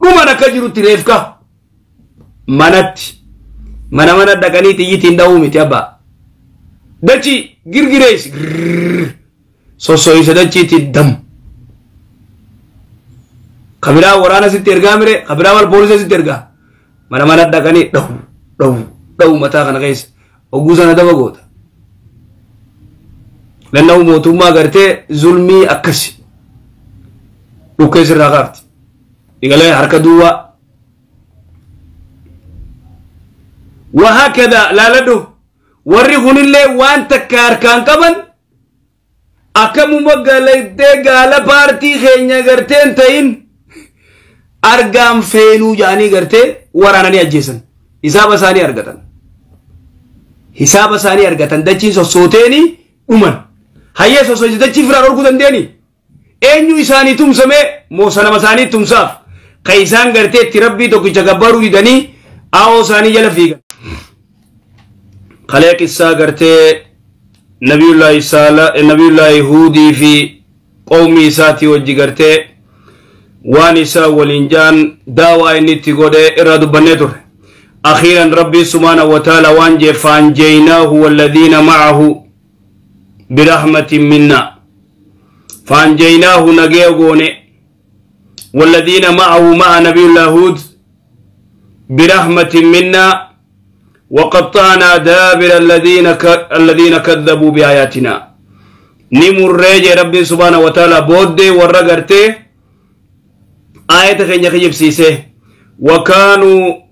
Dhuman akka jirutti reefka manatti mana mana dhaqanii xiyyitiin dha'uu miti abbaa. Dachi girgirees sosso'isa dachiitiin dam. Kabiraa waraana sitti ergaa mire, kabiraa wal poolisa sitti ergaa. Mana mana dhaqanii dhahu dhahu dhahu mataa kana keessa oguu sana daba goota. Lanna'u mootummaa gartee zulmii akkasi dhukkee sirraa kaafti. Igalee harka duwwaa. Wahakada laaladhu, warri kunillee waan takka harkaan qaban akkamuma galatee gaala paartii keenya garteen ta'in argaan feenuu jedhanii gartee waraananii ajjeesan. Hisaaba isaanii argatan. Hisaaba isaanii argatan, dachiin sossooteeni dhuman. Hayyee, sossooti dachii firaa dhorkuu dandeeni. Eenyu isaanii tumsame moo sanama isaanii tumsaaf? Ka isaan gartee itti rabbii tokkicha gabbaruu didanii aawoo isaanii jala fiigan. Kalee qissaa gartee Nabiyullaahi Huudii fi qawmii isaatii wajji gartee waan isaa waliin jaan daawaa inni itti godhe irraa dubbannee turre. Akhiiran Rabbii subhaanahu wa ta'ala waan jee: فأنجيناه والذين معه برحمة منا. فأنجيناه nagee goone, والذين معه مع نبي الله هود برحمة منا وقطعنا دابر الذين كذبوا بآياتنا. نمر ربي سبحانه وتعالى بود ورغرتي آية خنيا خيب وكانوا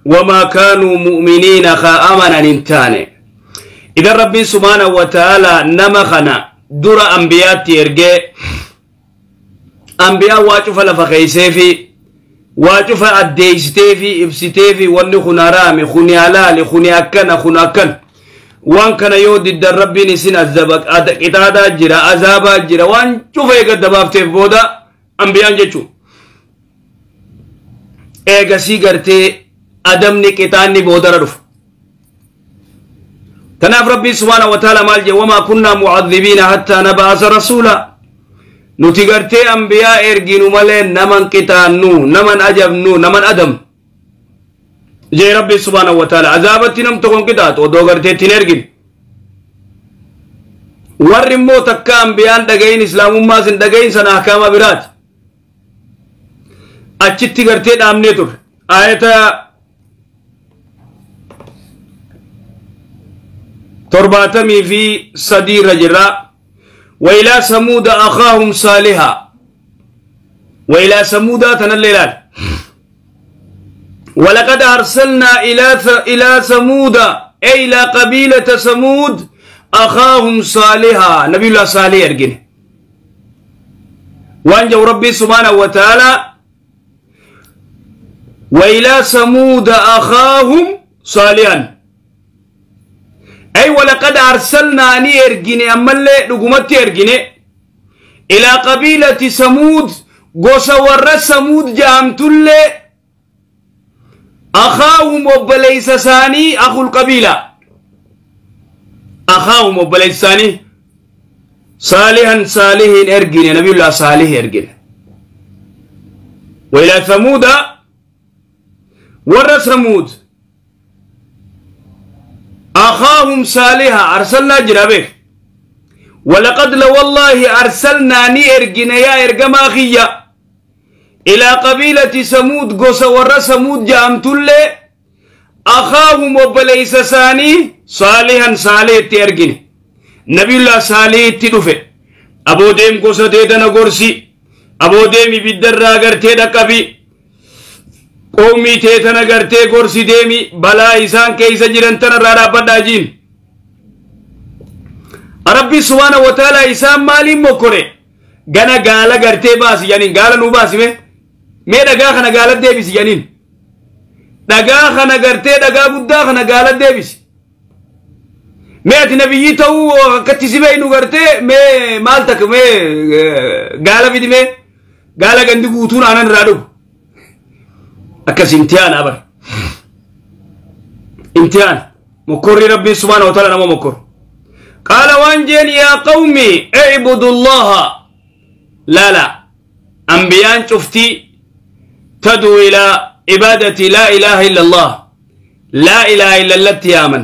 وما كانوا مؤمنين خا أمنا ننتاني. إذا ربي سبحانه وتعالى نمخنا در أنبياء تيرجي أنبياء واجف لفخيسي في واجف أديستي في إبستي في wanni kun haraami, kuni halaali, kuni akkana, kun akkan, waan kana yoo diddan rabbiin isin qixaadaa jira, azaabaa jira, waan cufa eega dabaafteef booda ambiyaan jechuun eegasii gartee adamni qixaanni boodara dhufa. Tanaaf rabbiin subhaana wa ta'ala maal jedhe? وما كنا معذبين حتى نبعث رسولا. Nuti gartee ambiyaa erginu malee naman qixaannu, naman ajabnu, naman adam jee rabbi subhaanahu wa ta'ala. Azaabatti nam tokkon qixaatu odoo gartee ittiin ergin. Warri immoo takka ambiyaan dhagayin, islaamummaas hin dhagayin, sana ahkaama biraati. Achitti gartee dhaabnee turre ayata 73 irra jirra. وإلى ثمود أخاهم صالحا. وإلى ثمود تنللال. ولقد أرسلنا إلى ثمود، أي إلى قبيلة ثمود، أخاهم صالحا. نبي الله صالح ergine. Waan jau ربي سبحانه وتعالى: وإلى ثمود أخاهم صالحا، أي ولقد أرسلنا ni ergine, ammallee dhugumatti ergine, إلى قبيلة ثمود gosa warra Samuud jaamtullee, أخاهم obboleessa isaanii, أخو القبيلة, أخاهم obboleessa isaanii, صالحا saalihin ergine, nabiyullah saalih ergine. وإلى ثمود warra Samuud أخاهم صالحا أرسلنا جرابه. ولقد لوالله أرسلنا ni ergine yaa ergamaa kiyya إلى قبيلة ثمود gosa warra Samuud jaamtullee, أخاهم obboleessa isaanii, صالحا saalihitti ergine. Nabiyullah saalihitti dhufe. Aboo, deem, gosa teetana gorsi. Aboo, deemi, ibiddarraa gartee dhaqqabi. Qoomii teetana gartee gorsi, deemi, balaa isaan keeysa jiran tanarraa dhaabbadhaa jiin. Rabbi subhaana wa ta'ala isaan maaliin mokkore? Gana gaala gartee baasi janiin, gaala nuu baasime, mee dhagaa kana gaala deebisi janiin, dhagaa kana gartee dhagaa guddaa kana gaala deebisi. Mee ati nabiyyii ta'uu akkatti si beeynu gartee mee maal takka mee gaala fidi, mee gaala gandi guutuun aanan irraa dhugu. Akkas imtihaana bar, imtihaana mokkorri rabbiin subhaana wa ta'ala nama mokkoru. قال waan jeen: يا قوم اعبدوا الله. لا لا, أنبيان شفتي. تدعو إلى عبادة لا إله إلا الله لا إله إلا التي يامن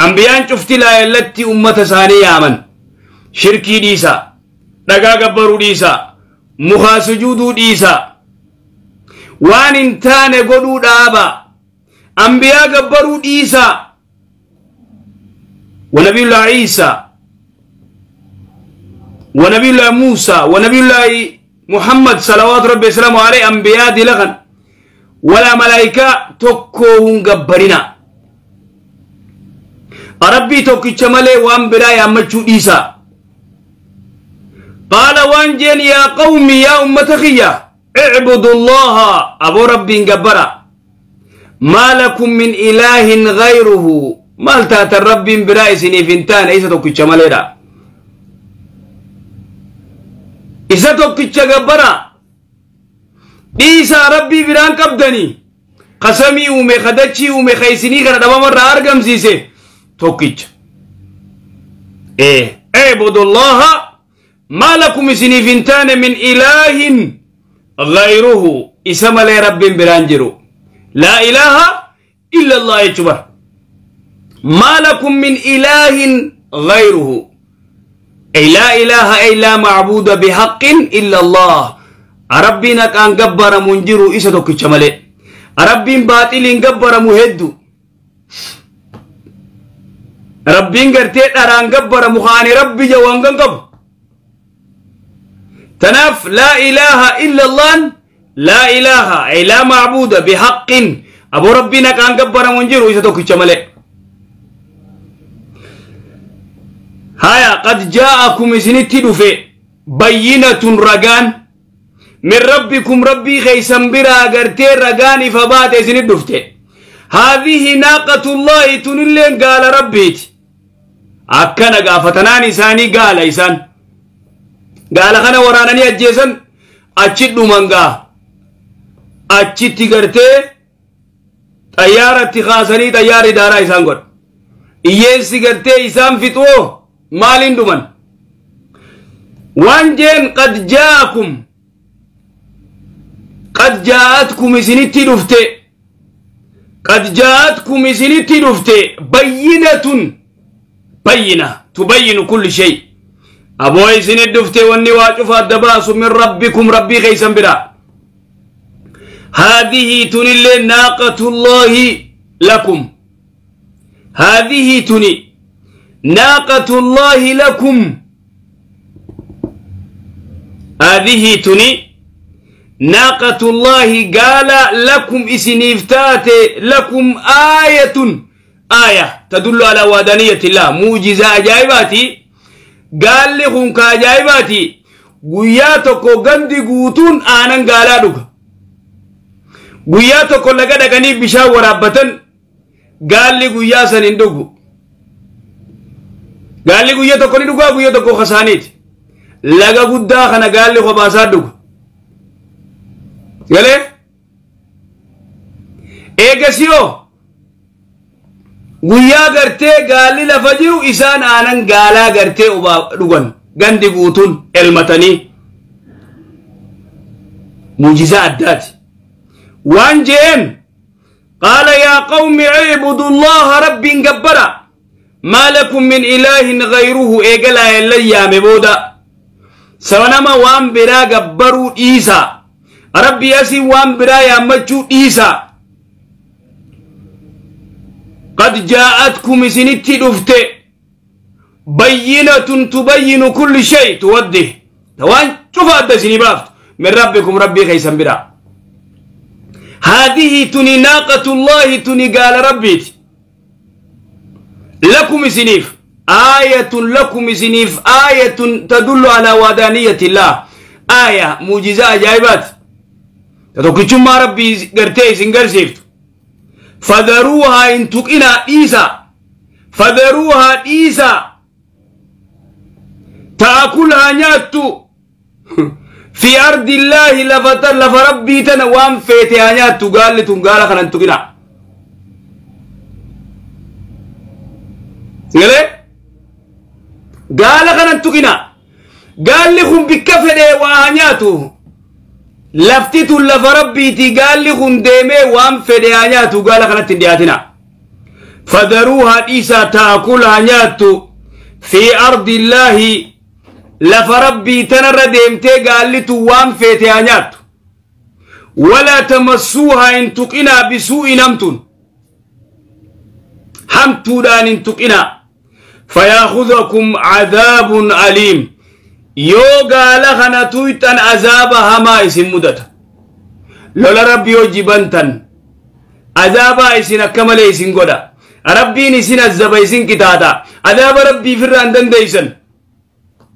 أنبيان شفت لا التي أمة ثانية يامن شركي ديسا دقا قبرو ديسا مخا سجودو ديسا وان انتان قدو دابا أنبياء قبرو ديسا ونبي الله عيسى ونبي الله موسى ونبي الله محمد صلوات ربي وسلامه عليه أنبياء دي لغن ولا ملائكة تكوهن قبرنا ربي توكي چمالي وان براي أمچو ديسا قال وانجين يا قومي يا أمة خيا اعبدوا الله أبو ربي قبرا ما لكم من إله غيره مالتا الرب براي سنيفنتان إيسا توكي چمالي دا إذا توكي قبرا ديسا ربي بران قبدني قسمي ومي خدتشي ومي خيسني كان دبا مرة أرقم سيسي توكيج إيه اعبدوا الله ما لكم سنيفنتان من إله غيره إسما لي رب برانجرو لا إله إلا الله يجبر ما لكم من إله غيره أي لا إله إلا معبود بحق إلا الله ربنا كان جبر منجرو إسا توكيج مالي ربين باطل جبر مهدو ربين قرتي أران جبر مخاني ربي جوان قنقب تناف لا إله إلا الله لا إله أي لا معبود بحق أبو ربنا كان جبر منجرو إسا توكيج مالي هيا قد جاءكم سنتي دفي بينة رجان من ربكم ربي خيسن برا غرتي رجاني فبات سنت دفته هذه ناقة الله تنلين قال ربيت أكنا قافتنان إساني قال إسان قال خنا ورانني أجيسن أجد منغا أجد غرتي طيارة خاسني طيارة دارا إسان قد إيسي غرتي إسان فتوه مالين دومن وانجين قد جاءكم قد جاءتكم سنتي دفته قد جاءتكم سنتي دفته بينة بينة تبين كل شيء أبوي سنت دفته واني واجف الدباس من ربكم ربي غيسا بلا هذه تنل ناقة الله لكم هذه تني ناقة الله لكم هذه تني ناقة الله قال لكم إسنفتات لكم آية آية تدل على وحدانية الله موجزة عجائباتي قال لكم كعجائباتي قياتكو غندي قوتون آنان قالا دوك قياتكو لقد كني بشاور ربتن قال لي قياسا ندوكو قال لي قياتكو ندوكا قياتكو خسانيت لقا قدا خنا قال لي خباسات دوك قال ايغسيو guyyaa gartee gaalli lafa jiru isaan aanan gaalaa gartee dhugan gandi guutuun elmatanii muujizaa addaati waan jeen qaala yaa qawmi icbudu allaha rabbiin gabbara maa lakum min ilaahin gayruhu eegalaa ellan yaame booda sabanama waan biraa gabbaruu dhiisaa rabbii asii waan biraa yaammachuu dhiisaa قد جاءتكم سنتي دفته بينة تبين كل شيء توده توان شوف هذا سني بافت من ربكم ربي خيسا برا هذه تني ناقة الله تني قال ربي لكم سنيف آية لكم سنيف آية تدل على وحدانية الله آية معجزة عجائبات تتوكي ما ربي قرتي سنقرسيفت فذروها إن تقنا إيسا فذروها إيسا تأكلها نياتو في أرض الله لفربي تنوام فيتها نياتو قال لتم قال خنا تقنا قال خنا تقنا قال لهم بكفر وهنياتو Lafti tun lafa rabbiiti, gaalli kun deemee waan fedhe haa nyaatu, gaala kanatti hin dhiyaatina. Fadaruuhaa, dhiisaa, taakul, haa nyaattu, fi ardi illaahi, lafa rabbii tanarra deemtee gaalli tun waan feete haa nyaattu. Walaa tamassuuhaa, hin tuqinaa, bisuu'in, hamtuun, hamtuudhaan hin tuqinaa. Fayaakudakum cadaabun aliim, yoo gaala kana tuyxan azaaba hamaa isin mudata. Lola rabbi yoo jibantan azaabaa isin akka malee isin godha. Rabbiin isin azaba, isin qixaaxa. Azaaba rabbii firraa hin dandeeysan.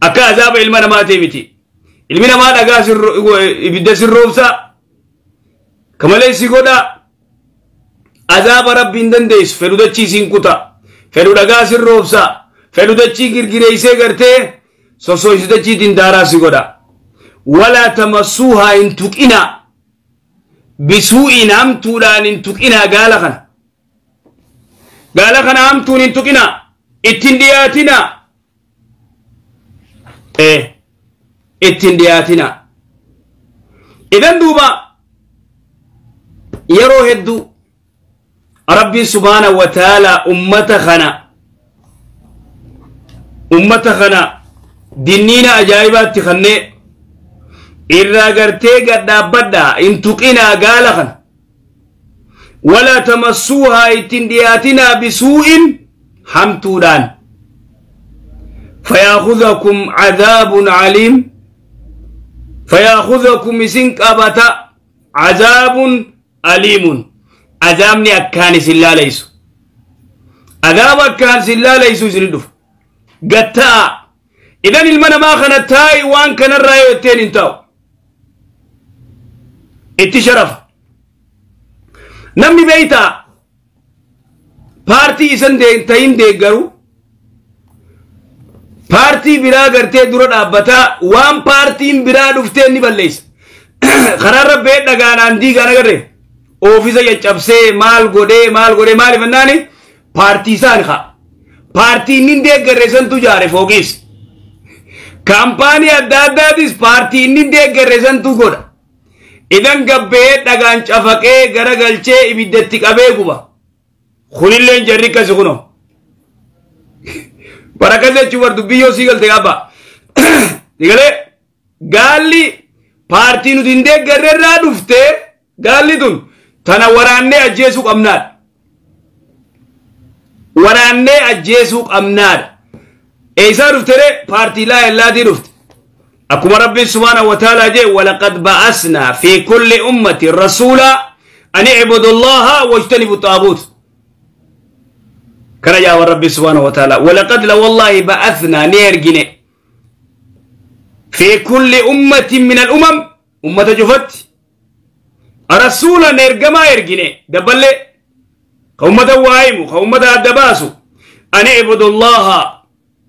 Akka azaaba ilma namaatii miti. Ilmi namaa dhagaa, ibidda sirroobsa kamalee si godha. Azaaba rabbi hin dandeessu. Fedhu dachii isin kuta, fedhu dhagaa sirroobsa, fedhu dachii girgireeysee gartee sosoysu, dachiitiin daaraa si godha. Walaa tamassuuhaa, hin tuqinaa, bisuu'in, hamtuudhaan hin tuqinaa gaala kana. Gaala kana hamtuun hin tuqinaa, ittiin dhiyaatinaa, ittiin dhiyaatinaa. Idan duuba yeroo hedduu rabbiin subhaanahu wa ta'ala ummata kana dinniina ajaa'ibaatti kannee irraa gartee gadhaabbadhaa, hin tuqinaa gaala kana. Walaa tamassuuhaa, ittiin dhiyaatinaa, bisuu'in, hamtuudhaan. Fayaakudakum cadaabun caliim, fayaakudakum, isin qabata, cadaabun aliimun, azaabni akkaan isin laaleysu, azaaba akkaan isin laaleysu isin dhufa. Gatta'a. Idan ilma namaa kana taa'i waan kanarraa yoo itteen hin taa'u, itti sharafa. Namni beeytaa paartii isan tahin deeggaru paartii biraa gartee dura dhaabbataa, waan paartiin biraa dhuftee ni balleessa. Karaarra bee dhagaanaan diigaan agarre, oofisa caccabsee, maal godhee, maal godhee. Maaliif ennaani paartii isaan haa paartiin inni deeggarre santu jaare. Fooqiis kaampaanii adda addaatis paartii inni deeggarre santu godha. Idan gabbee dhagaan cafaqee garagalchee ibiddatti qabee guba. Kunilleen jarri akkasi kuno barakas jechuu bar. Dubbii yoo sii galte qaba sigalee, gaalli paartii nuti hin deeggarre irraa dhufte, gaalli tun tana waraannee ajjeesuu qabnaadha. Waraannee ajjeesuu qabnaadha. Eessaa dhuftere? Paartii laa illaatii dhufte. Akkuma rabbiin subhaanahu wa ta'aalaa jee: walaqad ba'asnaa fi kulli ummati rasuula an i'budu allaha wajtanibu xaaguut. Kana jaawan rabbi subhaanahu wa ta'aalaa: walaqad, la wallaahi, ba'asnaa, ni ergine, fi kulli ummatin min al-umam, ummata cufatti, rasuulan, ergamaa ergine, dabballee ka ummata waa himu, ka ummata adda baasu, an i'budu allaha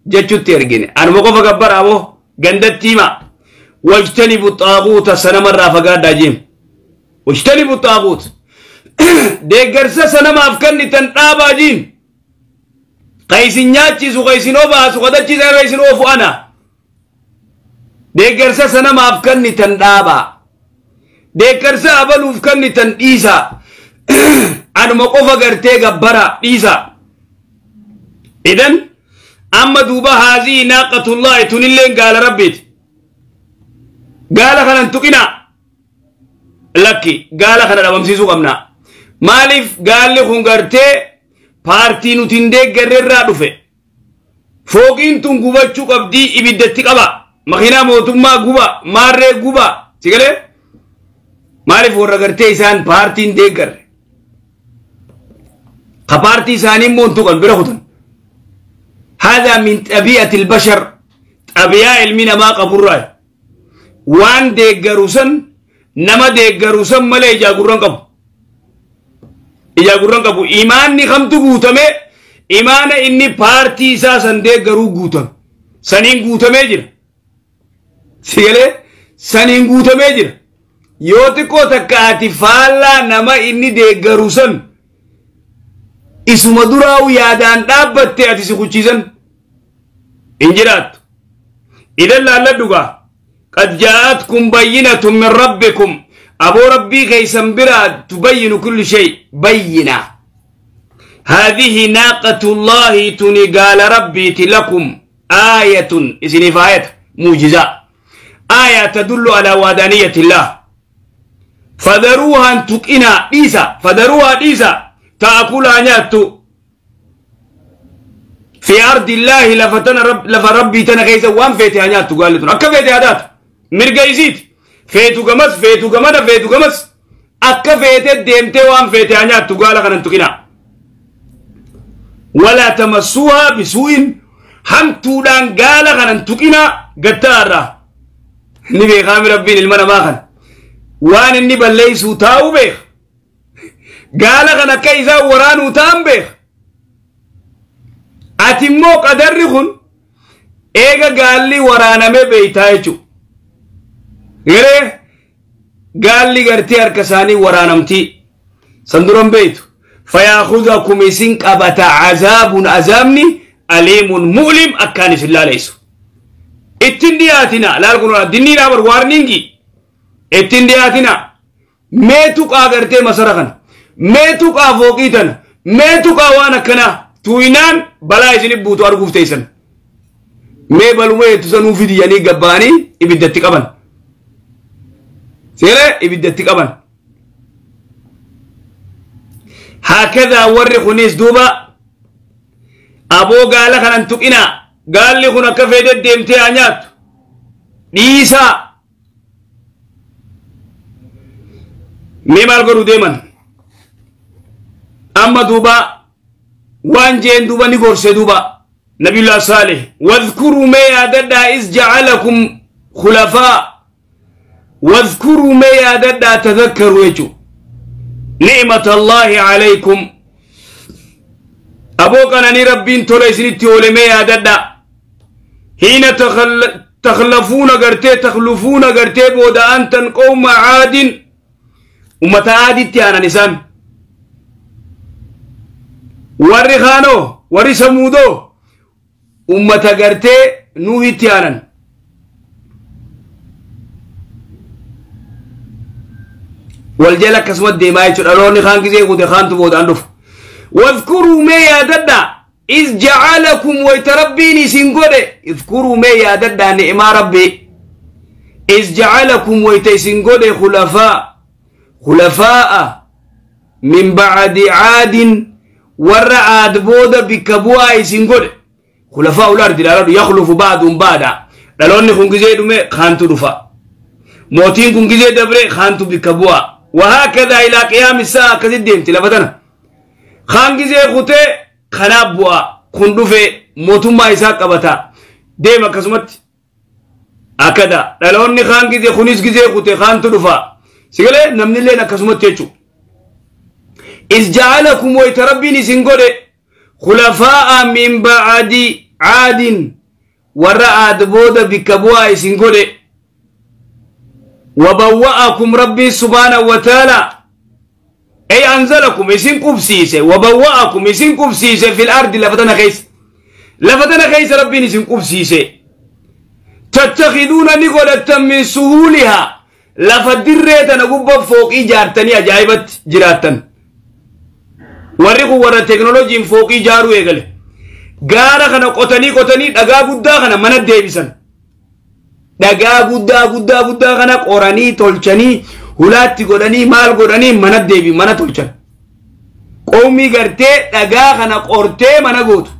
jechutti ergine. Anuma qofa gabbara aboo gandatti hima. Wajtanibu xaaguuta, sanamarraa fagaadhaa jeem. Wajtanibu xaaguut, deeggarsa sanamaaf kennitan dhaabaa jiin. Ka isin nyaachisu, ka isin obaasu, ka dachiisa irra isin oofu ana. Deeggarsa sanamaaf kennitan dhaabaa, deeggarsa abaluuf kennitan dhiisaa, anuma qofa gartee gabbara dhiisaa. Idan amma duuba haazii naaqatullaahi, tunilleen gaala rabbiiti. Gaala kanan tuqinaa. Lakki, gaala kana dhabamsiisuu qabna. Maaliif? Gaalli kun gartee paartii nuti hin deeggarre irraa dhufe. Fooqiin tun gubachuu qabdii, ibiddatti qaba, makiinaa mootummaa guba, maarree guba. Sigalee maaliif? Warra gartee isaan paartiin deeggarre, ka paartii isaanii immoo hin tuqan, bira kutan. هذا من طبيعة البشر، xabiyaa ilmi namaa qaburraa. Waan deeggaru san, nama deeggaru san malee ijaa gurran qabu, ijaa gurran qabu. Imaanni kamtu guutame? Imaana inni paartii isaa san deeggaruu guutame, saniin guutamee jira. Sigalee saniin guutamee jira. Yoo xiqqoo takka ati faallaa nama inni deeggaru san isuma duraa'u yaadaan dhaabbatte, ati si kuchiisan hin jiraattu. Idan laalladhu gaa. قد جاءتكم بينة من ربكم أبو ربي كيسن برا تبين كل شيء بينة هذه ناقة الله تني قال ربي لكم آية إذن فآية موجزة آية تدل على وحدانية الله فذروها أن تكئنا إيسا فذروها إيسا تأكلها نياتو في أرض الله لفتنا رب لفربي تنا كيسا وان فيتي نياتو قال لتنا أكا فيتي هدات مرقا يزيد فيتو قمس فيتو قمنا فيتو قمس أكا فيتي ديمتي وان فيتي نياتو قال لنا تكئنا ولا تمسوها بسوء همتودان قال لنا تكئنا قتارة نبي خامر ربين المنا ماخن وان اني بليسو تاو بيخ قال غنا كيزا ورانو تام بيخ اتمو قدرخن ايغا قال لي ورانا مي بيتايچو غيره قال لي غرتي اركساني ورانمتي سندرم بيت فياخذكم يسن قبتا عذاب عذابني أليم مؤلم اكاني في الله ليسو اتندياتنا لا القران ديني لا وارنينغي ittiin dhiyaatina mee tuqaa gartee masara kana mee tuqaa fooqii tana mee tuqaa waan akkanaa tuuyinaan balaa isin buutu arguuf teessan mee baluma heettu sanuu fidiyanii gabbaanii ibiddatti qaban seeree ibiddatti qaban haakadaa warri kunis duuba aboo gaala kanan tuqinaa gaalli kun akka fedhe deemtee haa nyaattu dhiisaa mee maal godhuu deeman amma duuba waan jeen duuba ni gorse duuba nabiyullah saalih wadhkuruu mee yaadadhaa is jacalakum khulafaa wadhkuruu mee yaadadhaa tadhakkaruu jechu ni'mata allaahi calaykum aboo qananii rabbiin tola isinitti oole mee yaadadhaa hiina takhlafuuna gartee takhlufuuna gartee booda antan qawma caadin ummata aaditti aanan isaan warri kaanoo warri samuudoo ummata gartee nuuhitti aanan wal jala akkasuma deemaa jechuudha dhaloonni kaan gisee kute kaantu boodaan dhufu wadhkuruu mee yaadadhaa iz jacalakum wayta rabbiin isin godhe idkuruu mee yaadadhaa ni'imaa rabbii iz jacalakum wayta isin godhe khulafaa خلفاء من بعد عاد ور عاد بودا بكبوا يسنقول خلفاء الأرض الأرض يخلف بعضهم بعضا لأنه كن جزء دمي خانتو دفا موتين كن جزء دبري خانتو بكبوا وهكذا إلى قيام الساعة كذي ديمتي لفتنا خان جزء خطة خنابوا كن دفع موتون ما يساق أبتا ديما كسمت هكذا لأنه خان جزء خنيس جزء خطة خانتو دفا سيقول نمني لنا كسمت تيجو إذ جعلكم ويتربيني سنقول خلفاء من بعد عاد ورأى بود بكبوا سنقول وبوأكم ربي سبحانه وتعالى أي أنزلكم يسنكم سيسة وبوأكم يسنكم سيسة في الأرض لفتنا خيس لفتنا خيس ربي يسنكم سيسة تتخذون نقلة من سهولها lafa dirree tana gubba fooqii ijaartanii ajaa'ibatti jiraattan warri kun warra teekinooloojiin fooqii ijaaruu eegale gaara kana qotanii qotanii dhagaa guddaa kana mana deebisan dhagaa guddaa guddaa guddaa kana qoranii tolchanii hulaatti godhanii maal godhanii mana deebi mana tolchan qoomii gartee dhagaa kana qortee mana gootu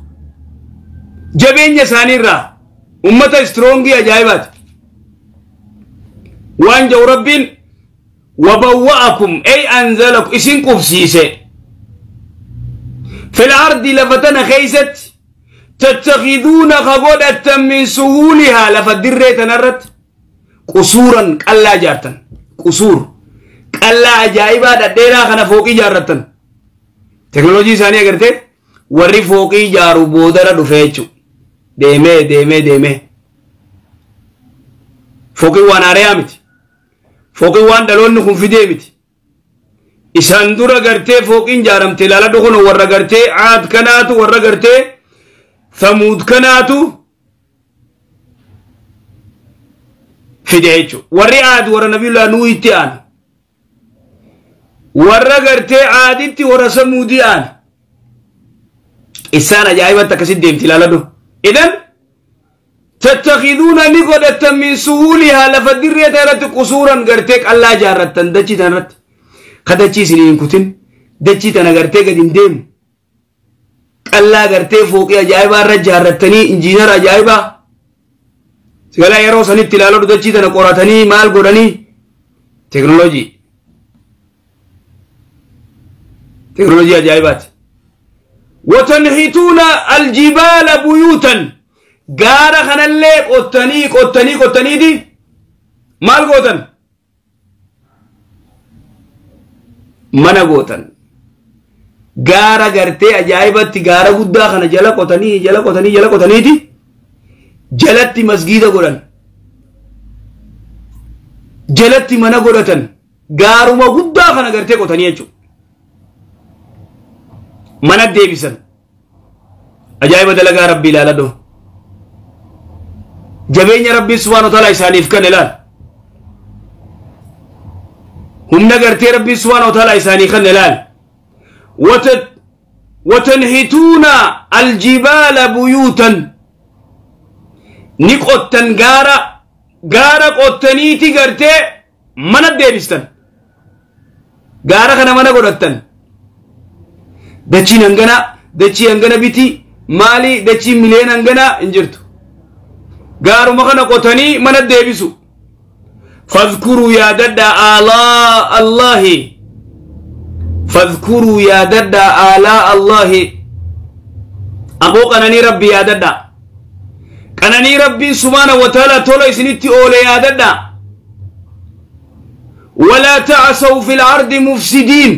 jabeenya isaaniirraa ummata istroongii ajaa'ibaati وان جو رب وبوأكم أي أنزلكم إسن قفسيسة في الأرض لفتنا خيست تتخذون خبودة من سهولها لفدرة تنرت قصورا قلا جارتا قصور قلا عجائبا ديرا خنا فوقي جارتا تكنولوجي ثانية قرتي وري فوقي جارو بودرة دفيتشو ديمي ديمي ديمي فوقي وانا ريامتي فوقي وان دلون نكون في ديمتي إسان دورا قرتي فوقين جارمتي لالا دخنو ورا قرتي عاد كناتو ورا قرتي ثمود كناتو Fide jechuudha. Warri Aad warra Nabiyullaa Nuuhitti aanu. Warra gartee Aaditti warra Samuudii aanu. Isaan ajaa'ibatti akkasitti deemti ilaaladhu. Idan tattakhiduuna ni godhattan min suhuulihaa lafa dirree irratti qusuuran gartee qallaa ijaarrattan dachii tana irratti. Ka dachii isinii hin kutin dachii tana gartee gadi hin deemu. Qallaa gartee fooqii ajaa'ibaa irra ijaarrattanii injiinara ajaa'ibaa. Sigalaa yeroo sanitti ilaaladhu dachii tana qoratanii maal godhanii teknooloojii. Teknooloojii ajaa'ibaati. Watanhituuna aljibaala buyuutan gaara kanallee qottanii qottanii qottaniiti maal gootan? Mana gootan. Gaara gartee ajaa'ibatti gaara guddaa kana jala qotanii jala qotanii jala qotaniiti jalatti masgiida godhan. Jalatti mana godhatan. Gaaruma guddaa kana gartee qotanii jechuudha. Mana deebisan. Ajaa'iba dalagaa Rabbii ilaaladhu. Jabeenya Rabbii subhaanahu wa ta'ala isaaniif kan ilaal. Humna gartee Rabbii subhaanahu wa ta'ala isaanii kan ilaal. Watanhituuna aljibaala buyuutan ni qottan gaara gaara qottaniiti gartee mana deebistan. Gaara kana mana godhattan. Dachiin hangana dachii hangana biti maali dachii miliyoona hangana hin jirtu. Gaaruma kana qotanii mana deebisu. Fadhkuruu yaadadhaa aalaa Allaahi. Fadhkuruu yaadadhaa aalaa Allaahi. Aboo qananii Rabbi yaadadhaa. Qananii Rabbiin subhaana wa ta'ala tola isinitti oole yaadadhaa. Walaa ta'asaw fil ardi mufsidiin.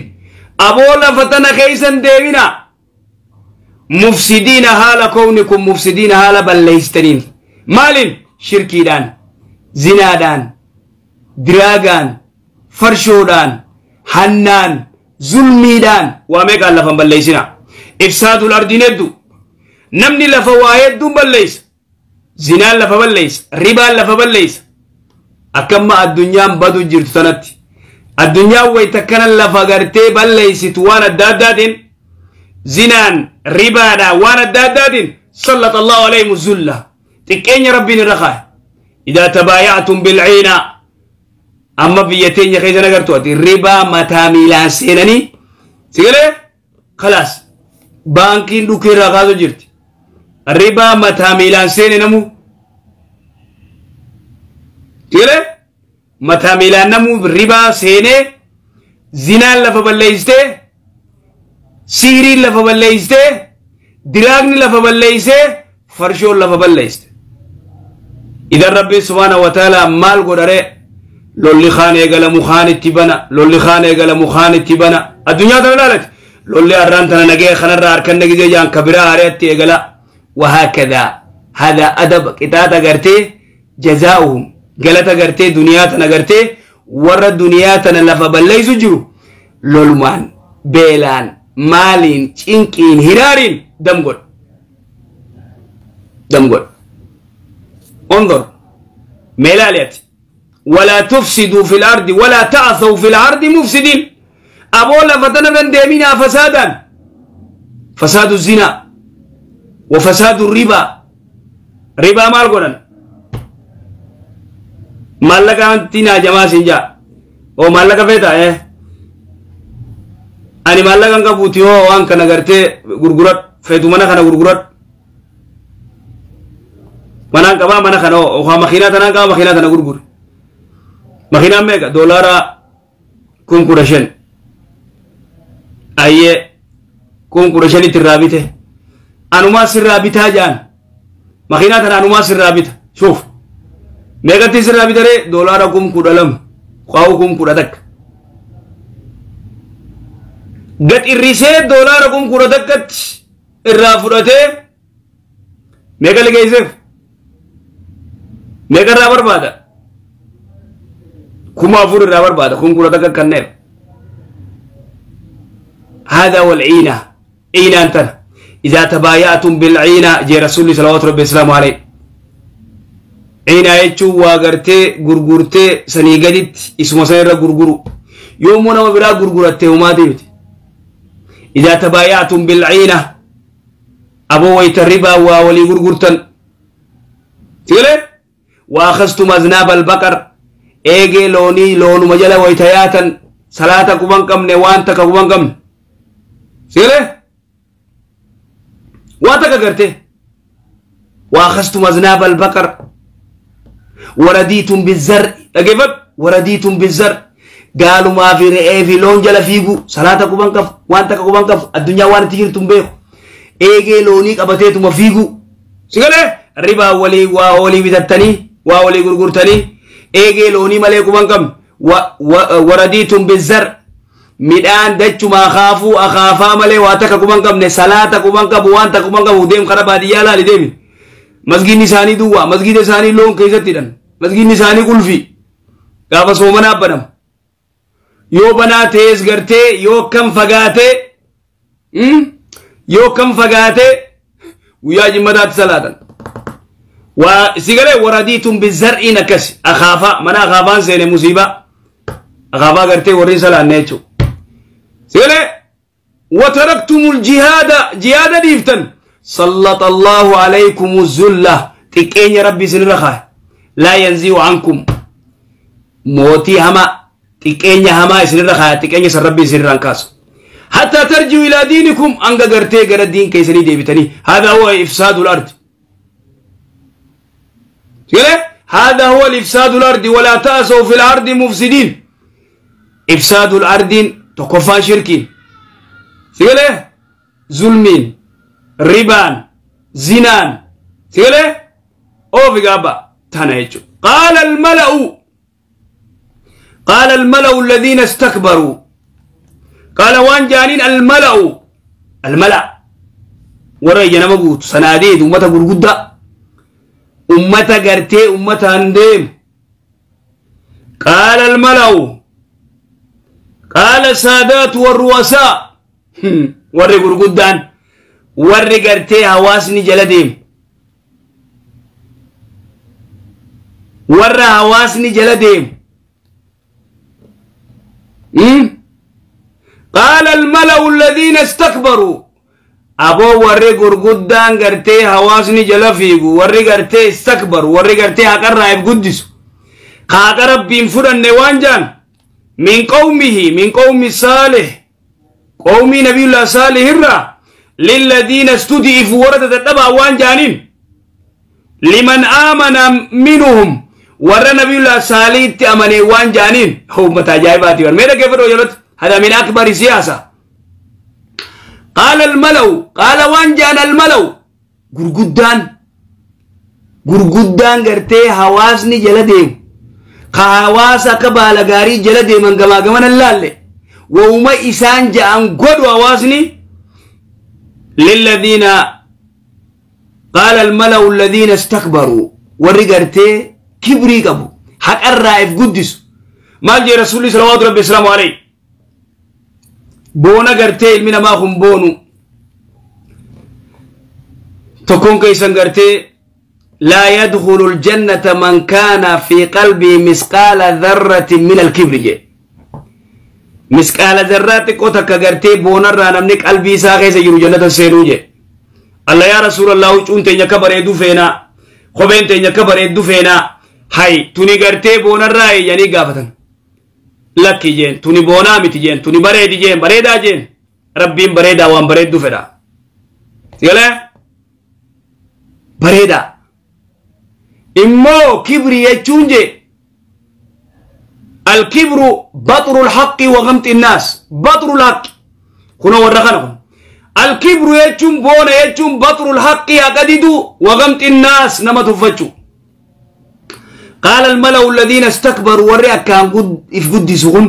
Aboo lafa tana keeysan deemina. Mufsidiina haala kownikum mufsidiina haala balleeystaniin. Maalin? Shirkiidhaan, zinaadhaan, diraagaan, farshoodhaan, hannaan, zulmiidhaan waa meeqaan lafan balleeysina. Ifsaadul ardiin hedduu. Namni lafa waa hedduun balleeysa. Zinaan lafa balleeysa, ribaan lafa balleeysa. Akkamma addunyaan badu jirtu tanatti. Addunyaan wayita kana lafa gartee balleeysitu waan adda addaatiin zinaan ribaadhaan waan adda addaatiin sallata Allahu alayhim zulla. Xiqqeenya Rabbiin irra kaa'e. Idaa tabaaya'tum bilciina amma biyya teenya keessa nagartu ati ribaa mataa miilaan seenanii sigalee khalaas baankiin dhukkee irraa kaasu jirti. Ribaa mataa miilaan seene namu sigalee mataa miilaan namu ribaa seenee zinaan lafa balleeysitee sihiriin lafa balleeysitee diraagni lafa balleeysee farshoon lafa balleeyste. Idan Rabbi subhaanahu wa ta'ala maal godharee lolli kaan eegalamu kaan itti bana lolli kaan eegalamu kaan itti bana addunyaa tana ilaalati lolli har'aan tana nagee kanarraa harkan nagizee jaan kabiraa hareetti eegala wahaakadaa hada adaba qixaaxa gartee jazaa'uhum galata gartee duniyaa tana gartee warra duniyaa tana lafa balleeysu jiru lolumaan beelaan maaliin cinqiin hiraariin dam godha dam godha. انظر ميلاليت ولا تفسدوا في الأرض ولا تعثوا في الأرض مفسدين. أبولا فتنا من ديمنا فسادا فساد الزنا وفساد الربا. ربا مال قرن مالك أنتنا جماعة سنجا أو مالك فيتا إيه أني مالك أنك بوتيو وأنك نغرتي غرغرات فيتو منا خنا غرغرات manaan qabaa mana kana oo makiinaa tanaan qabaa makiinaa tana gurgure. Makiinaan meeqa? Doolaara 15,000. Ayyee 15,000 irraa bite. Anumaa sirraa bitaa jaan. Makiinaa tana anumaa sirraa bita. Shuuf. Meeqatti sirraa bitaree? Doolaara 12,000. Qaa'u 11,000. Gad irrisee doolaara 11,000 irraa fudhatee meeqa liqeesseef? Meeqa irraa barbaada? 4,000 irraa barbaada. 11,000 kanneef. هذا والعينة عينة أنت إذا تبايعتم بالعينة جي رسول صلى الله عليه وسلم عليه. Ciinaa jechuun waa gartee gurgurtee sanii gaditti isuma san irra gurguru. Yoommoo nama biraa gurguratte homaati miti. Idaa tabaaya'tum bilciina, aboo wayta ribaa waa walii gurgurtan. Sigalee waa akastum aznaaba albaqar, eegee loonii loonuma jala wayta yaatan, salaata quban qabne, waan takka quban qabne. Sigalee waa takka gartee waa akastum aznaaba albaqar waradiitum bizar'i, dhageeffadhu, waradiitum bizar'i, gaalumaa fi re'ee fi loon jala fiigu, salaata quban qabu, waan takka quban qabu, addunyaa waan itti jirtu hin beeku, eegee loonii qabateetuma fiigu. Sigalee ribaa walii waa walii bitattanii waa walii gurgurtanii, eegee loonii malee quban qabne, waradiitum bizar, midhaan dachuma akaafuu akaafaa malee waa takka quban qabne, salaata quban qabu, waan takka quban qabu. Deem kara baadiyyaa laali, deemi, masgiidni isaanii duwwaa, masgiida isaanii loon keessatti hidhan, masgiidni isaanii qulfii, gaafa soomanaa banama, yoo banaa ta'es gartee yoo kam fagaatee, yoo kam fagaatee guyyaa jimmataatti salaatan. Waa sigalee waradiitum bizar'iin akkas akaafaa mana akaafaan seene, musiibaa akaafaa gartee warri salaanne jechuudha. Sigalee وتركتم الجهاد، جهاد ديفتن، سلط الله عليكم الذلة، تكين ربي سنرخا لا ينزيو عنكم، موتي هما تكين هما سنرخا، تكين ربي سنرخا حتى ترجعوا إلى دينكم، أنغا غرتي غر الدين كيسني ديبتني. هذا هو إفساد الأرض. هذا هو الإفساد الأرض، ولا تأسوا في الأرض مفسدين. إفساد الأرض تقفى شركين، سيقول ظلمين، ربان، زنان، سيقول أو في غابة تانا. قال الملأ، قال الملأ الذين استكبروا، قال وان جانين الملأ، الملأ ورأي نما صناديد أمتا غرغدا، أمتا غرتي، أمتا هندم. قال الملأ، قال السادات والرؤساء، warri gurguddaan, warri gartee hawaasni jala deemu, warra hawaasni jala deemu. قال الملأ الذين استكبروا، aboo warri gurguddaan gartee hawaasni jala fiigu, warri gartee istakbaru, warri gartee haqarraa if guddisu, haqa rabbiin fudhanne, waan jaan من قومه، من قوم صالح، قومي نبي الله صالح الرا، للذين استضعفوا، ورد تتبع، وان جانين لمن آمن منهم، ور نبي الله صالح تأمني، وان جانين هو متى جايباتي ميرا كيف رجلت. هذا من أكبر سياسة. قال الملأ، قال وان جان الملأ، gurguddaan gurguddaan gartee hawaasni jala deemu, ka hawaasa akka baala gaarii jala deeman, gamaa gamana laalle, wahuma isaan ja'an godhu hawaasni. للذين، قال الملأ الذين استكبروا، warri gartee kibrii qabu, haqarraa if guddisu, maal jee rasuulli صلوات ربي وسلامه عليه? Boona gartee ilmi namaa kun boonu tokkoon keessan gartee لا يدخل الجنة من كان في قلبه مثقال ذرة من الكبر je. مثقال ذرة xiqqoo takka gartee boonarraa namni qalbii isaa keessa jiru jannata seenuu je. Allah yaa rasuulallah, huccuun teenya akka bareedu feenaa, kopheen teenya akka bareeddu feenaa, hay tuni gartee boonarraa eeyyanii gaafatan. Lakki jeen, tuni boonaa miti jeen, tuni bareedi jeen, bareedaa jeen, rabbiin bareedaa waan bareeddu fedha. Sigalee bareedaa immoo kibri jechuun je الكبر بطر الحق وغمط الناس، بطر الحق كنا ورخنا الكبر يجون بون يجون بطر الحق يقددو وغمط الناس نما تفتشو. قال الملأ الذين استكبروا، وري كان قد افقدسون،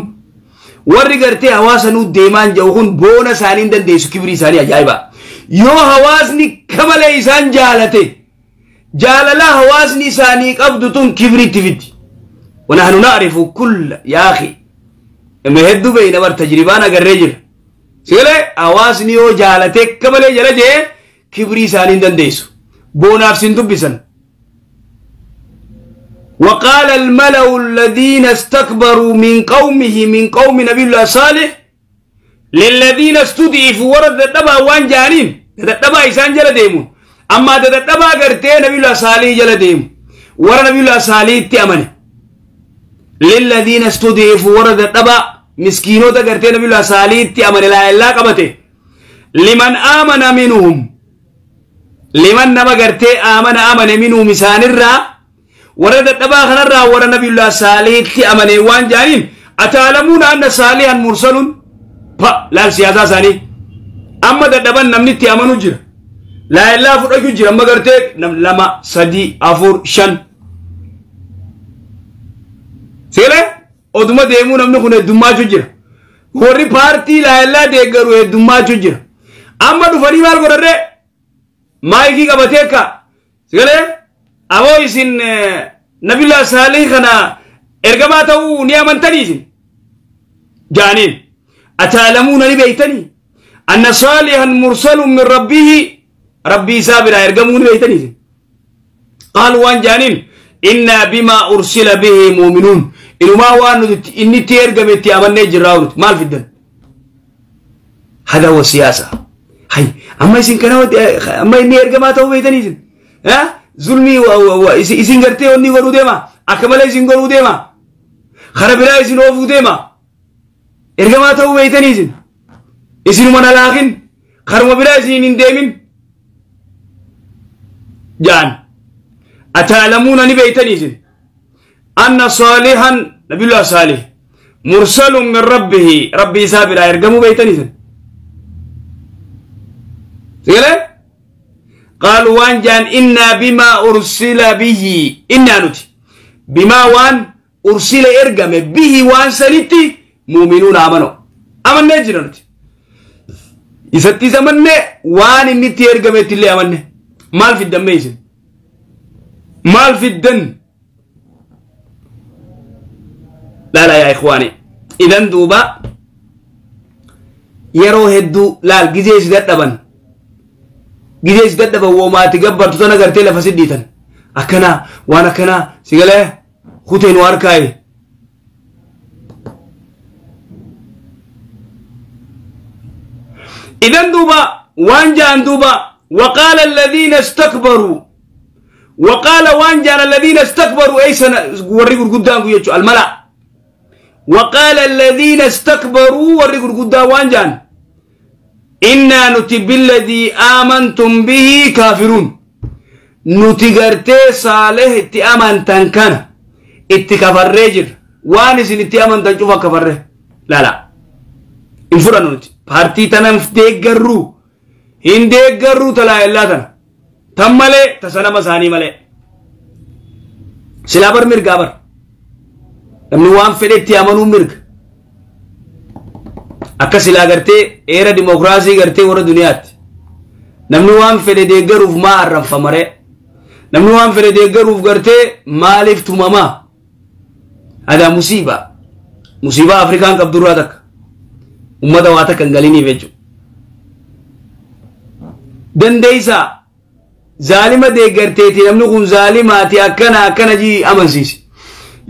وري غرتي حواسا نو ديمان جوهن بونا سانين دن ديسو، كبري ساني عجائبا، yoo hawaasni kamalee isaan jaalate, jaalala hawaasni isaanii qabdu tun kibriitti fiddi. ونحن نعرف كل يا أخي ما هدو بين بر تجربانا قريجر سيلا hawaasni yoo jaalate kamalee jala jee kibrii isaanii hin dandeessu, boonaaf sin dubbisan. وقال الملأ الذين استكبروا من قومه من قوم نبي الله صالح للذين استضعفوا ورد الدبا وان جانين الدبا إسان جل ديمو أما الدبا قرتي نبي الله صالح جل ديمو ورد نبي الله صالح تأمن للذين استضعفوا ورد الدبا مسكينو تقرتي نبي الله صالح تأمن لا إلا قبته لمن آمن منهم لمن نبا قرتي آمن آمن منهم إسان الرّا ورد الدبا خنرا ورد نبي الله صالح تأمن وان جانين أتعلمون أن صالحا مرسل لا سياسة ثاني أما الدبا نمني تأمنو جرا لا إلا فرقو جرا أما قرتي لما سدي أفور شن سيلا أدوما ديمو نمني خونه دماجو جرا وري بارتي لا إلا ديگرو دماجو جرا أما دفني مال قرر مايكي قبتيكا سيلا أبو إسن نبي الله صالح خنا إرقماتو نيامن تنيسن جانين أتعلمون نبيتني أن صالحا مرسل من ربه ربي سابرا إرقمون نبيتني قالوا وان جانين إنا بما أرسل به مؤمنون إنما وان إني تيرقمتي أمني جراونت مال في الدن هذا هو السياسة هاي أما إسن كانوا أما إني إرقماتو بيتني ها ظلمي وإسن قرتي وني قرو ديما أكمل إسن قرو ديما خربرا إسن أوفو ديما إرقماتو بيتني إسن إسن من الآخن خرم برا إسن إنديمين جان أتعلمون نبيتني إسن أن صالحا نبي الله صالح مرسل من ربه ربي سابرا إرقمو بيتني إسن سيقول قالوا وان جان إنا بما أرسل به إنا نتي بما وان أرسل إرقم به وان سنتي مؤمنون آمنوا آمنا جنا نتي إذا زمننا وان إنتي إرقمت اللي آمنا مال في الدم ميزن مال في الدم لا لا يا إخواني إذن دوبا يرو هدو لا الجزيز دبن جيش ددبا وما تجبر تنا قرتي لفسديتن أكنا وانا كنا سيقله خوتين واركاي إذن دوبا وانجان دوبا وقال الذين استكبروا وقال وانجان الذين استكبروا أي سنة ورقوا قدام يجوا الملأ وقال الذين استكبروا ورقوا قدام وانجان إنا نتي بالذي آمنتم به كافرون نتي قرتي صالح اتي آمنتن كان اتي كفر رجل وانسين اتي آمنتن شوفا كفر لا لا انفرانو نتي بارتي تنم ديگرو هن ديگرو تلا إلا تن تم ملي تسنم ساني ملي سلابر مرقابر نمني وان فدي اتي آمنو مرق akka silaa gartee eera dimokiraasii gartee warra duniyaatti namni waan fedhe deeggaruuf maa arranfamare namni waan fedhe deeggaruuf gartee maaliif tumamaa hadaa musiibaa musiibaa afrikaan qabdurraa takka ummata waa takka hin galiniif jechuudha dandeeysaa zaalima deeggarteeti namni kun zaalimaati akkana akkana jii amansiisi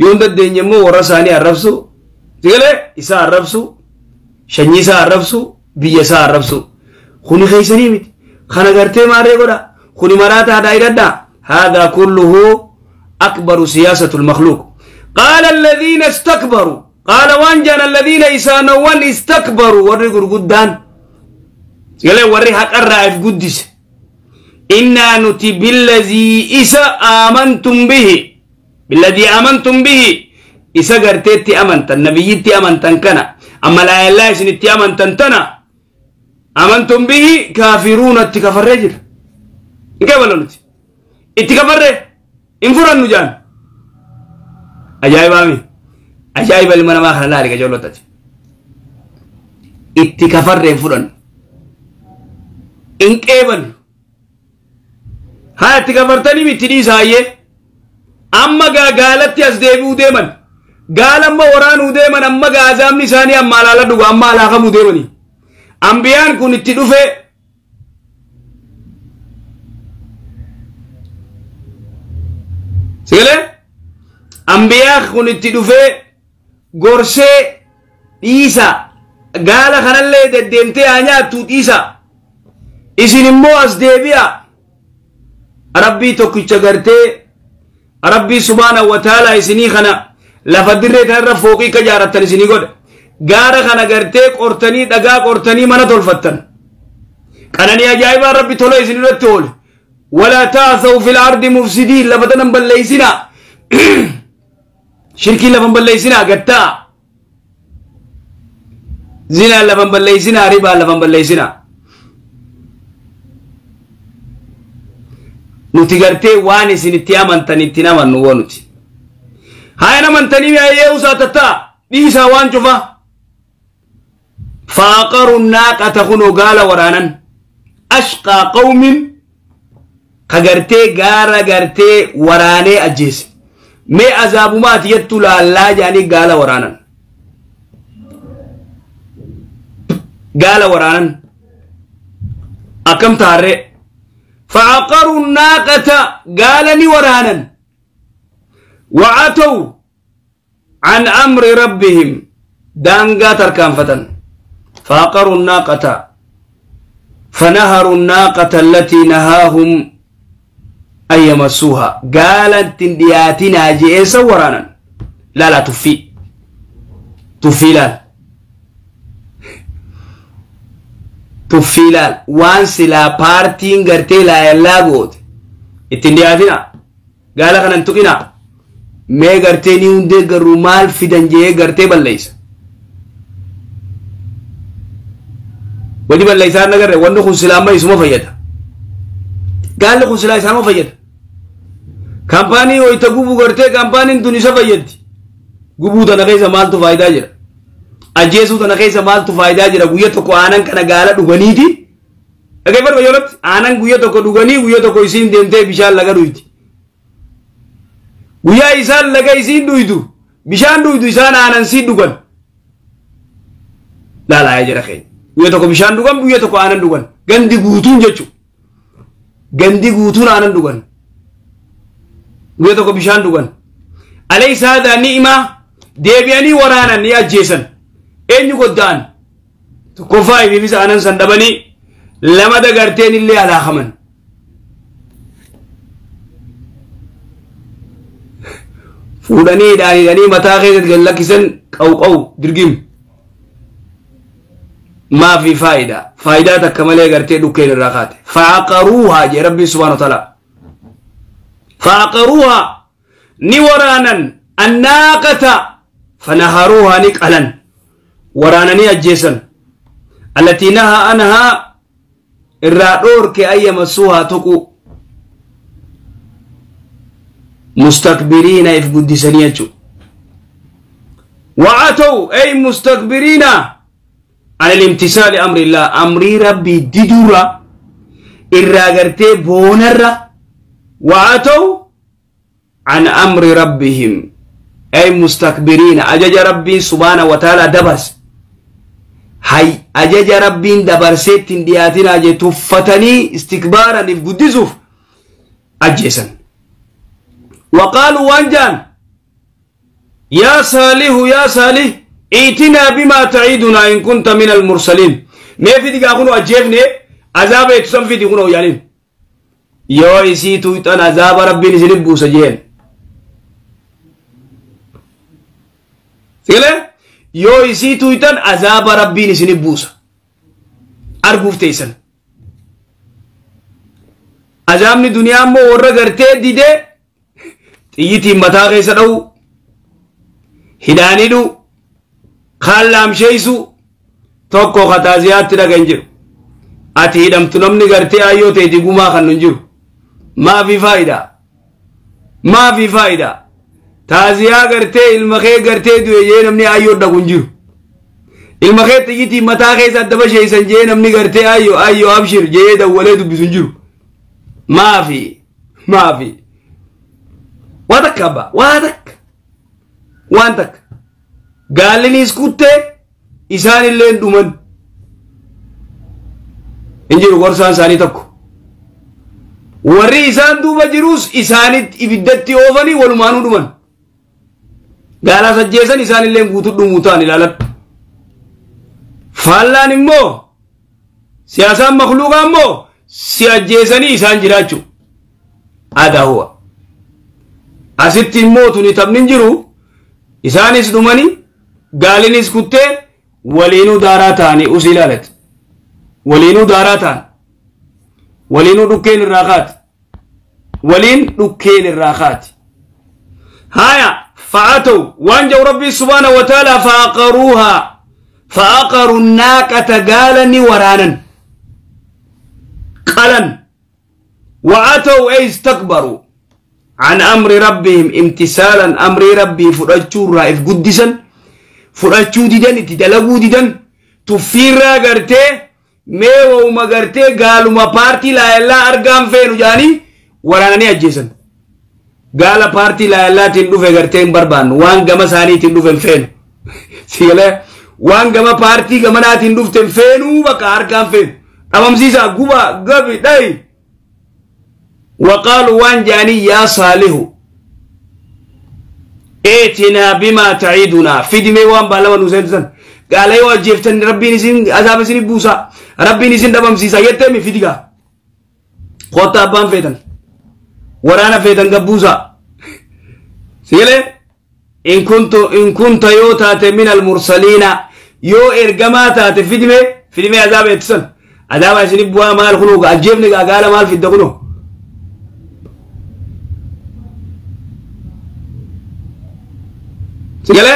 yoon dandeenye immoo warra isaanii arrabsu sigalee isaa arrabsu shanyii isaa arrabsu biyya isaa arrabsu kuni keeysanii miti kana gartee maarree godha kuni maraataadha hidhadha هذا كله أكبر سياسة المخلوق قال الذين استكبروا قال وانجان الذين إسانوان استكبروا ورّي قدان قال ورّي حق الرائف قدس إنا نتي بالذي إسا آمنتم به بالذي آمنتم به إسا قرتي أمنت النبي أمنتن كنا أما لا إله إلا أمنتن تنا آمنتم به كافرون اتكفر رجل كيف نتي اتكفر انفر النجان أجايب آمي أجايب لمن ما خلنا لك جولتك اتكفر انفرن انكيبل ها اتكفرتني متري سايه أما قالت يزدبو ديمن قال أما ورانو ديمن أما قازام نساني أما لا لدو أما لا خمو ديمني أنبيان كون اتدوفي سيلة Ambiyaa kun itti dhufee gorsee dhiisa gaala kanallee deddeemtee haa nyaattu dhiisa isin immoo as deebi'a Rabbii tokkicha gartee Rabbii subhaanahu wa ta'ala isinii kana lafa dirree kanarra fooqii ka jaarattan isinii godhe gaara kana gartee qortanii dhagaa qortanii mana tolfattan qananii ajaa'ibaa Rabbi tola isin irratti oole walaa ta'asaw fil ardi mufsidiin lafa tanan balleeysinaa shirkii lafan balleeysinaa gattaa zinaa lafan balleeysinaa ribaa lafan balleeysinaa nuti gartee waan isin itti amantan ittiin amannu woo nuti hayan amantanii mi'ayyee usaa tattaa dhiisaa waan cufa faaqaru naaqata kunoo gaala waraanan ashqaa qawmin ka gartee gaara gartee waraanee ajjeese mee azaabumaati jettu laallaa jedhanii gaala waraanan gaala waraanan akkam taarree فعقروا الناقة قال ورانا وعتوا عن أمر ربهم دانقا تركان فتن فعقروا الناقة فنهروا الناقة التي نهاهم أن يمسوها قالت تندياتنا جئسا ورانا لا لا تفي تفي لا tuffiilaal waan silaa paartiin gartee laayallaa goote ittiin dhiyaatina gaala kanan tuqina mee gartee ni hundee garuu maal fidan jee gartee balleeysa wani balleeysaa nagarre wanni kun silaa amma isuma fayyada gaalli kun silaa isaanuma fayyada kaampaanii hoyta gubuu gartee kaampaaniin tun isa fayyaddi gubuu tana keessa maaltu faayidaa jira ajjeesuu tana keessa maaltu faayidaa jira guyya tokko aanan kana gaala dhuganiiti dhaggeeffadhu yoolatti aanan guyya tokko dhuganii guyya tokko isiin deemtee bishaan laga dhuyti guyyaa isaan laga isiin dhuydu bishaan dhuydu isaan aanan sii dhugan laalaa jira keenya guyya tokko bishaan dhugan guyya tokko aanan dhugan gandi guutuun jechuudha gandi guutuun aanan dhugan guyya tokko bishaan dhugan alaysa haadha ni'imaa deebi'anii waraanan ni ajjeesan eenyu godda'an tokkoffaa ififis aanan san dhabanii lama dagarteen illee alaakaman fuudhanii hidhaanii mataa keessatti gad lakkisan qawqaw dirgim maa fi faayidaa faayidaa takka malee gartee dhukkeen irraa kaate faaqaruuhaa jee rabbiin subhaana wa ta'ala faaqaruuhaa ni waraanan annaaqata fanaharuuhaa ni qalan waraananii ajjeesan allatii nahaa anhaa irraa dhoorke an yamassuuhaa tuqu mustakbiriina if guddisanii jechu wa'atow ay mustakbiriina an ilimtisaali amrillah amrii rabbii didurra irraa gartee boonarra wa'atow an amri rabbihim ay mustakbiriina ajaja rabbiin subhaana wa ta'ala dabarse hay ajaja rabbiin dabarseetti hin dhiyaatinaa jee tuffatanii istikbaaran if guddisuuf ajjeesan وقالوا وانجان يا صالح يا صالح ائتنا بما تعيدنا إن كنت من المرسلين ما في دقا كنو أجيبني عذاب يتسم في دقا كنو يعني يو إسيتو يتان عذاب ربي نسلبو سجين سيلة yoo isii tuytan azaaba rabbiin isinif buusa arguuf teessan azaabni duniyaa immoo warra gartee didee xiyyitiin mataa keessa dha'u hidhaanidhu kaan laamsheeysu tokko kataaziyaatti dhaga hin jiru ati hidhamtu namni gartee ayyoo teeti gumaa kan hin jiru maafi faayidaa maafi faayidaa taaziyaa gartee ilma kee gartee du'e jee namni ayyoo dhagu hin jiru ilma kee xiyyitiin mataa keessa adda basheeysan jee namni gartee ayyoo ayyoo abshir jee dawwalee dubbisu hin jiru maafi maafi waa takka abbaa waa takka waan takka gaalliniis kuttee isaan illee dhuman hin jiru gorsaan isaanii tokko warri isaan duuba jirus isaanitti ibiddatti oofanii walumaanuu dhuman Gaala sajjeessan isaanillee guutuu dhumuu ta'an ilaaladhu. Faallaan immoo siyaasaan makluuqaa immoo si ajjeesanii isaan jiraachuu. Aadaa huwa. Asitti immoo tuni taphni hin jiru isaanis dhumanii gaalinis kuttee waliinuu daaraa ta'anii usii ilaalati. Waliinuu daaraa ta'an. Waliinuu dhukkeen irraa kaati. Waliin dhukkeen irraa kaati. Haya fa'atau waan jedhu Rabbii subhaanahu wa ta'ala fa'aqaruuhaa fa'aqaru naaqata gaala ni waraanan. Qalan. Wa'atau ay istakbaru. عن أمر ربهم امتثالا أمر ربي فرأتشو رائف قدسا فرأتشو ديدن اتدلقو ديدن تفيرا قرتي ميو وما قرتي قالوا ما بارتي لا إلا أرقام فينو جاني وراناني أجيسا قال بارتي لا إلا تندوفي قرتين بربان وان قما ساني تندوفي فينو سيلا وان قما بارتي قما نا تندوفتين فينو بقى أرقام فينو أمامسيسا قبا قبي داي وقالوا وان جاني يا صالح ائتنا بما تعيدنا في دمي وان بالما نسنسن قال ايوه جفتن ربي نسين عذاب سين بوسا ربي نسين دبم سيسا يتمي في ديغا خوتا بان فيتن ورانا فيتن غبوسا سيله ان كنت يوتات من المرسلين يو ارغماتات في دمي عذاب اتسن عذاب سين بوا مال خلوق اجبني قال مال في دغنو سيله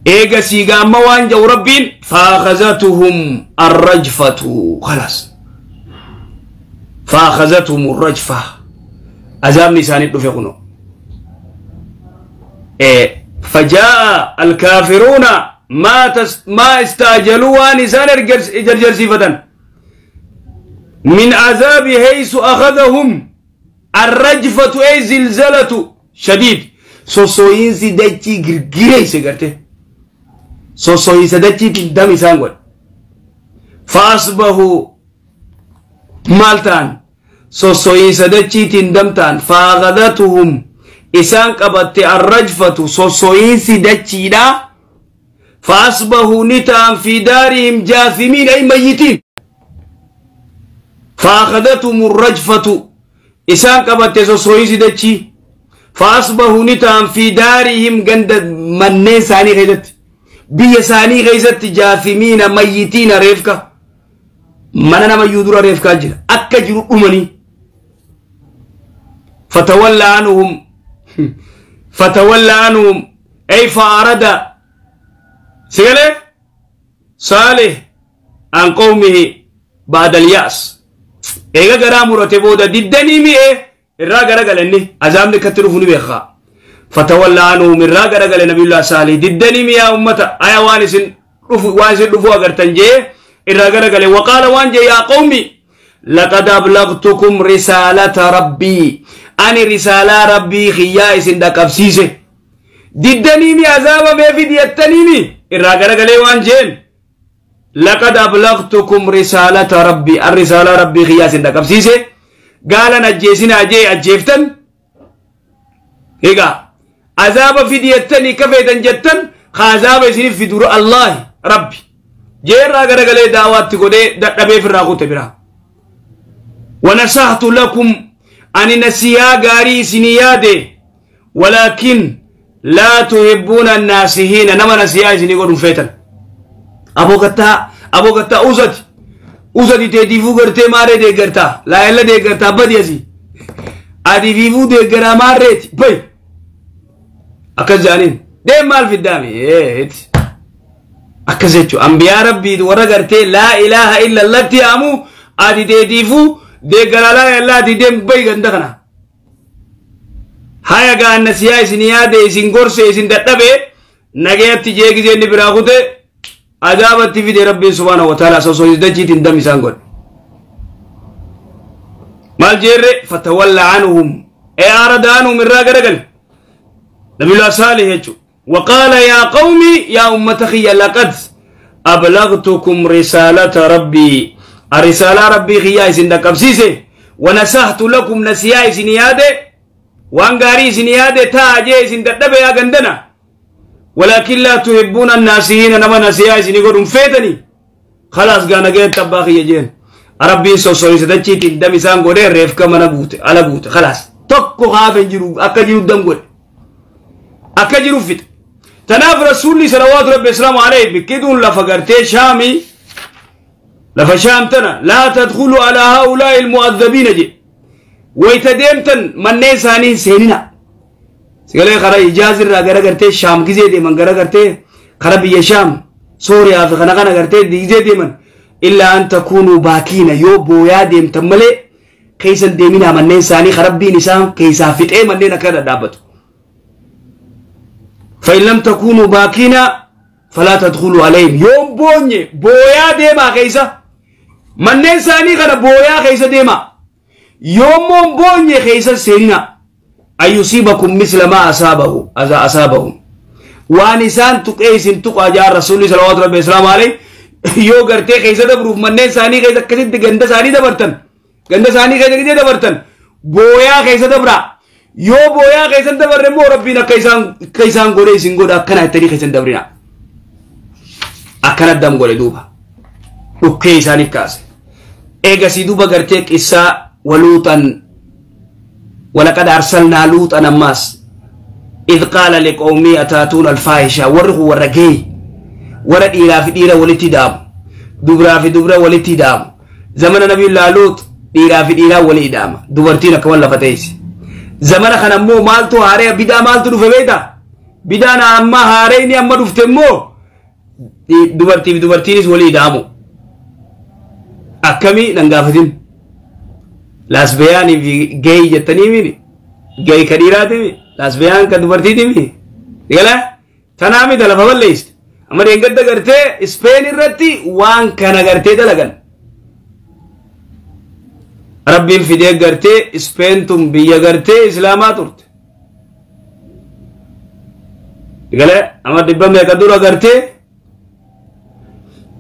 ايغا سيغا ما وان جو ربين فاخذتهم الرجفة خلاص فاخذتهم الرجفة عذاب نساني دفقنو ايه فجاء الكافرون ما استعجلوا نسان جرجر من عذاب حيث اخذهم الرجفة اي زلزلة شديد sosoyinsi dachii girgireeyse garte sosoyinsa dachiitiin dam isaan godhe faasbahu maal ta'an sosoyinsa dachiitiin dam ta'an faaqadatuhum isaan qabatte arrajfatu sosoyinsi dachiidha faasbahu ni ta'an fi daarihim jaasimiin ay mayyitiin faaqadatuhum arrajfatu isaan qabatte sosoyinsi dachii فأصبحوا نتام في دارهم جند منين ساني غيزت بي ساني غيزت جاثمين ميتين ريفكا مننا ما يدور ريفكا جرا أكجر أمني فتولى عنهم فتولى عنهم أي فأراد سيله صالح عن قومه بعد اليأس إيجا غرام رتبودا ددني مئة الراجل رجل إني عزام لكتره نبيخا فتولى عنهم الراجل رجل نبي الله صالح ددني يا أمة أيا وانسن رفو وانسن رفو أجرتنجي الراجل رجل وقال وانجي يا قومي لقد أبلغتكم رسالة ربي أني رسالة ربي خيائس دكبسيسه ددني مي عزام ما في ديتنيني الراجل رجل وانجين لقد أبلغتكم رسالة ربي الرسالة ربي خيائس دكبسيسه قال نجيسنا أجي أجيفتن إيقا عذاب في ديتني كفيتن جتن خازاب يسير في دور الله ربي جير راقر قلي دعوات تقولي دقبي في الراقوت برا ونصحت لكم أن نسيا غاري سنيادي ولكن لا تحبون الناسهين نما نسيا سني قدوم فيتن أبو قتا أوزت Usati teetiifuu gartee maarree deeggartaa laayella deeggartaa badi asii ati fiifuu deeggaraa maarreeti bay akkas jaaniin deem maal fiddaame akkas jechuun ambiyaa rabbii warra gartee laa ilaaha illa allatti yaamu ati teetiifuu deeggaraa laayella ati deem bay ganda kana haya gaanna siyaa isin yaade isin gorse isin dadhabe nagayatti jeegisee inni biraa kute عذابتي في ربي سبحانه وتعالى سوسو يدجي تندم سانغول مال جير فتولى عنهم اي أراد عنهم من راجل نبي الله صالح يجو وقال يا قومي يا أمة خي لقد أبلغتكم رسالة ربي الرسالة ربي خيا سندك أبسيسي ونصحت لكم نسيا سنيادة Waan gaarii isin yaade taa jee isin dadhabe yaa gandana. Walaakin laa tuhibbuuna annaasihiina, nama nasiyaa isinii godhun feetanii. Khalaas gaa nagayatti abbaa kiyya jeen. Rabbiin sossoyse dachiitiin dam isaan godhee reefka mana guute ala guute, khalaas tokko haafe hin jiru, akka jiru dam godhe, akka jiru fixe. Tanaaf Rasuulli salawaatu rabbi islaamu alayhi bikkiduun lafa gartee Shaamii, lafa Shaam tana, laa tadkhulu alaa haa'ulaa'i almu'adhabiina jedhe. Wayta deemtan manneen isaanii hin seenina. Sigalee kara Ijaazirraa gara gartee Shaam gizee deeman, gara gartee kara biyya Shaam, Sooriyaa fi kana kana gartee gizee deeman, illaa an takuunuu baakiina, yoo booyaa deemtan malee keessan deeminaa manneen isaanii rabbiin isaan keessaa fixee manneen akka dhadhaabbatu. فإن لم تكونوا باكين فلا تدخلوا عليهم. يوم بوني بويا ديما كيسا manneen isaanii kana booyaa keessa deema. Yoommoon boonye keessa seenina, an yusiibakum misla maa asaabahu asaabahum, waan isaan tuqee isin tuqaa jaan Rasuulli salawaatu rabbi islaamu alayhi. Yoo gartee keessa dabruuf manneen isaanii keessa akkasitti ganda isaanii dabartan, ganda isaanii keessa gisee dabartan booyaa keessa dabraa. Yoo booyaa keessa dabarre immoo Rabbiin akka isaan godhe isin godha, akkana jettanii keessa hin dabrina. Akkana dam godhe duuba dhukkee isaaniif kaase. Eegasii duuba gartee qissaa waluuxan, walaqad arsalnaa luuxan ammaas إذ قال لقومه أتاتون الفاحشة. Warri kun warra gay, warra dhiiraa fi dhiira walitti daamu, dubraa fi dubra walitti daamu. Zamana Nabiyullaa Luut dhiiraa fi dhiiraa walii daama, dubartiin akkuma lafa teessi. Zamana kana immoo maaltu haaree bidaa maaltu dhufe beekta? Bidaan amma haaree amma dhufte immoo dubartii fi dubartiinis walii daamu. Akkamii nan gaafatin. Lesbianii fi gay jettanii mini, gay ka dhiiraatimi, lesbian ka dubartiitimi. Gala tanaa mita lafa balleessite. Amma deeggadda gartee Ispeen irratti waan kana gartee dalagan. Rabbiin fidee gartee Ispeen tun biyya gartee islaamaa turte. Gala amma dhibba meeqa dura gartee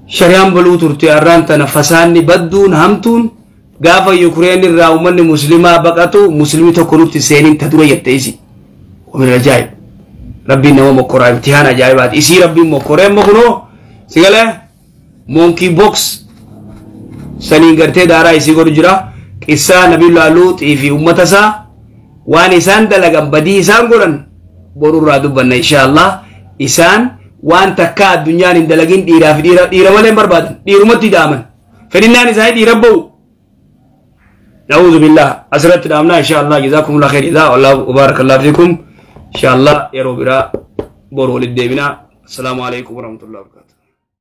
shari'aan buluu turte. Har'aan tana fasaanni badduun hamtuun gaafa Yukureen irraa uummanni muslimaa baqatu, muslimii tokko nutti seeniin ta dura jette isi. ومن العجائب Rabbiin nama mokkoraa, imtihaan ajaa'ibaati isii Rabbiin mokkoree. Amma kunoo sigalee monkey pox saniin gartee daaraa isii godhu jira. Qissaa Nabiyullah Luuxii fi ummata isaa, waan isaan dalagan, badii isaan godhan borurraa dubbanna insha Allah. Isaan waan takka addunyaan hin dalagin, dhiiraa fi dhiira, dhiira malee hin barbaadan, dhiirumatti daaman, fedhinnaan isaanii dhiira ba'u. نعوذ بالله. أسرت دامنا إن شاء الله. جزاكم الله خير إذا والله وبارك الله فيكم إن شاء الله. يرو برا برو للديمنا. السلام عليكم ورحمة الله وبركاته.